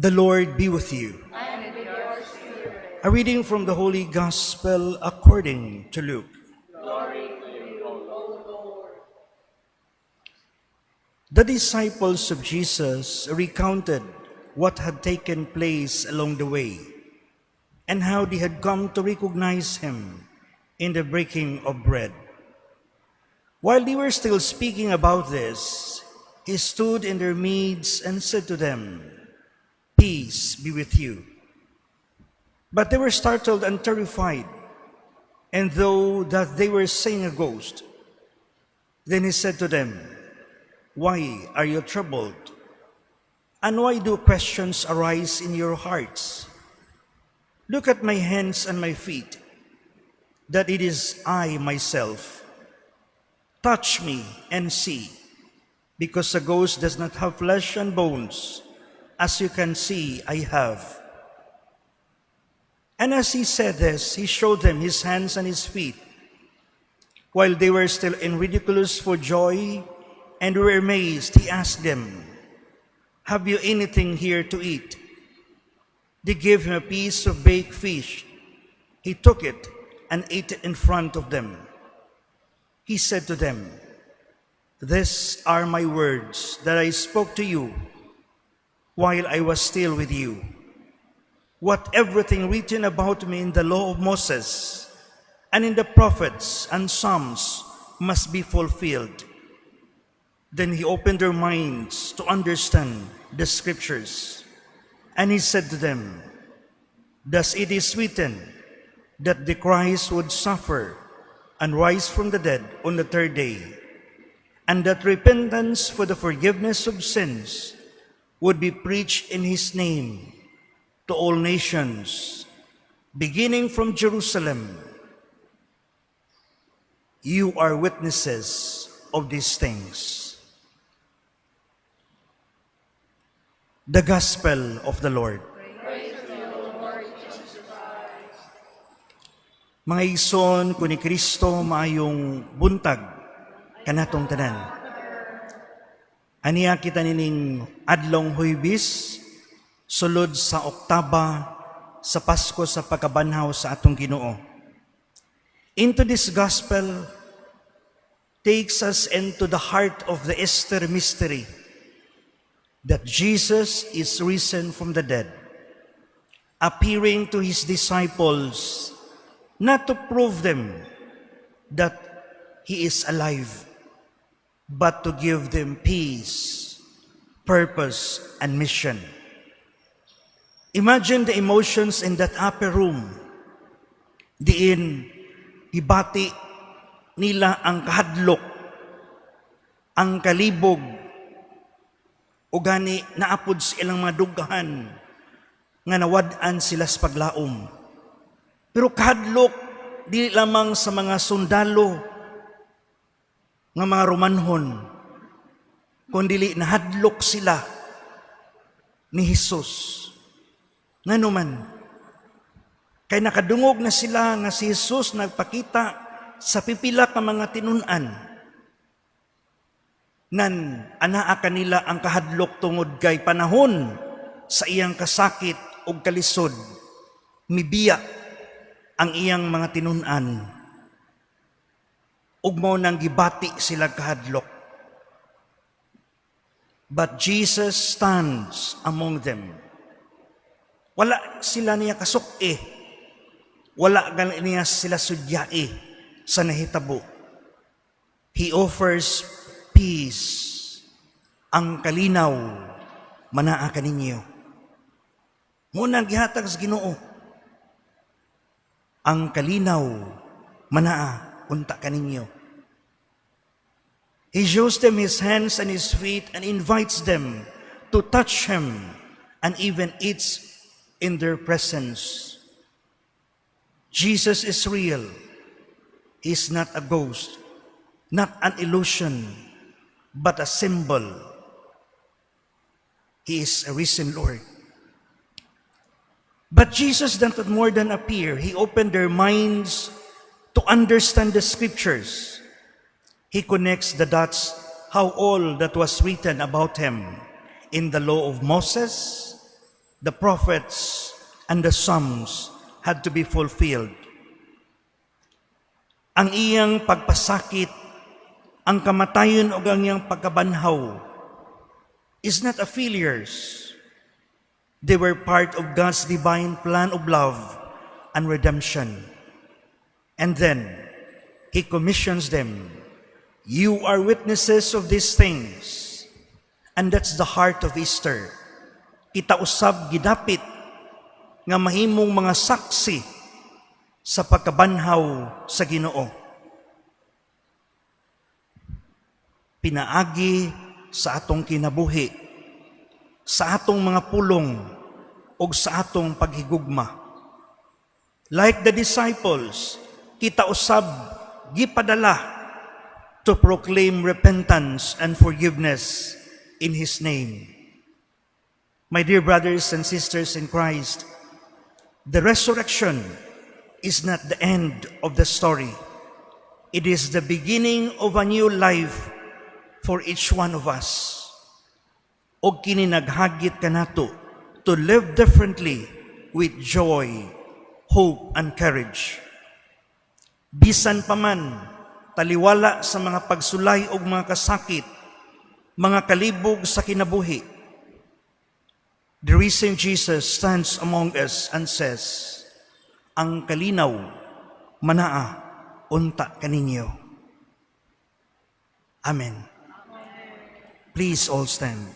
The Lord be with you. And with your spirit. A reading from the Holy Gospel according to Luke. Glory to you, O Lord. The disciples of Jesus recounted what had taken place along the way and how they had come to recognize him in the breaking of bread. While they were still speaking about this, he stood in their midst and said to them, "Peace be with you." But they were startled and terrified, and thought that they were seeing a ghost. Then he said to them, "Why are you troubled? And why do questions arise in your hearts? Look at my hands and my feet, that it is I myself. Touch me and see, because a ghost does not have flesh and bones, as you can see I have." And as he said this, he showed them his hands and his feet. While they were still incredulous for joy and were amazed, he asked them, "Have you anything here to eat?" They gave him a piece of baked fish. He took it and ate it in front of them. He said to them, "These are my words that I spoke to you while I was still with you. What everything written about me in the law of Moses and in the prophets and Psalms must be fulfilled." Then he opened their minds to understand the scriptures. And he said to them, "Thus it is written that the Christ would suffer and rise from the dead on the third day, and that repentance for the forgiveness of sins would be preached in his name to all nations, beginning from Jerusalem. You are witnesses of these things." The Gospel of the Lord. Praise to you, Lord Jesus Christ. Mga igsoon ko ni Kristo, maayong buntag kanatong tanan. Aniya kita nining adlong Huybis, sulod sa oktaba sa Pasko sa pagkabanhaw sa atong Ginoo. Into this gospel takes us into the heart of the Easter mystery, that Jesus is risen from the dead, appearing to his disciples not to prove them that he is alive, but to give them peace, purpose, and mission. Imagine the emotions in that upper room. Diin, gibati nila ang kahadlok, ang kalibog, o gani naa pod sa ilang mga dughan nga nawad-an sila sa paglaom. Pero kahadlok dili lamang sa mga sundalo nga mga Romanhon, kundi nahadlok sila ni Jesus. Ngano man, kay nakadungog na sila nga si Jesus nagpakita sa pipila ka mga tinun-an. Nan anaa kanila ang kahadlok tungod kay panahon sa iyang kasakit ug kalisod, mibiya ang iyang mga tinun-an. Ug mao nang gibati sila kahadlok. But Jesus stands among them. Wala sila niya kasuk-i. Wala gani niya sila sudyai sa nahitabo. He offers peace. "Ang kalinaw manaa kaninyo." Mao nang gihatag sa Ginoo. "Ang kalinaw manaa unta kaninyo." He shows them his hands and his feet and invites them to touch him and even eats in their presence. Jesus is real. He is not a ghost, not an illusion, but a symbol. He is a risen Lord. But Jesus did not more than appear. He opened their minds to understand the scriptures. He connects the dots, how all that was written about him in the law of Moses, The prophets and the Psalms had to be fulfilled. Ang iyang pagpasakit, ang kamatayon ug ang iyang pagkabanhaw is not a failures. They were part of God's divine plan of love and redemption. And then, He commissions them. "You are witnesses of these things." And that's the heart of Easter. Kita usab gidapit nga mahimong mga saksi sa pagkabanhaw sa Ginoo. Pinaagi sa atong kinabuhi, sa atong mga pulong, ug sa atong paghigugma. Like the disciples, kita usab gipadala to proclaim repentance and forgiveness in His name. My dear brothers and sisters in Christ, the resurrection is not the end of the story. It is the beginning of a new life for each one of us. Og kini naghagit kanato to live differently with joy, hope, and courage. Bisan pa man, taliwala sa mga pagsulay o mga kasakit, mga kalibog sa kinabuhi, the risen Jesus stands among us and says, "Ang kalinaw manaa unta kaninyo." Amen. Please all stand.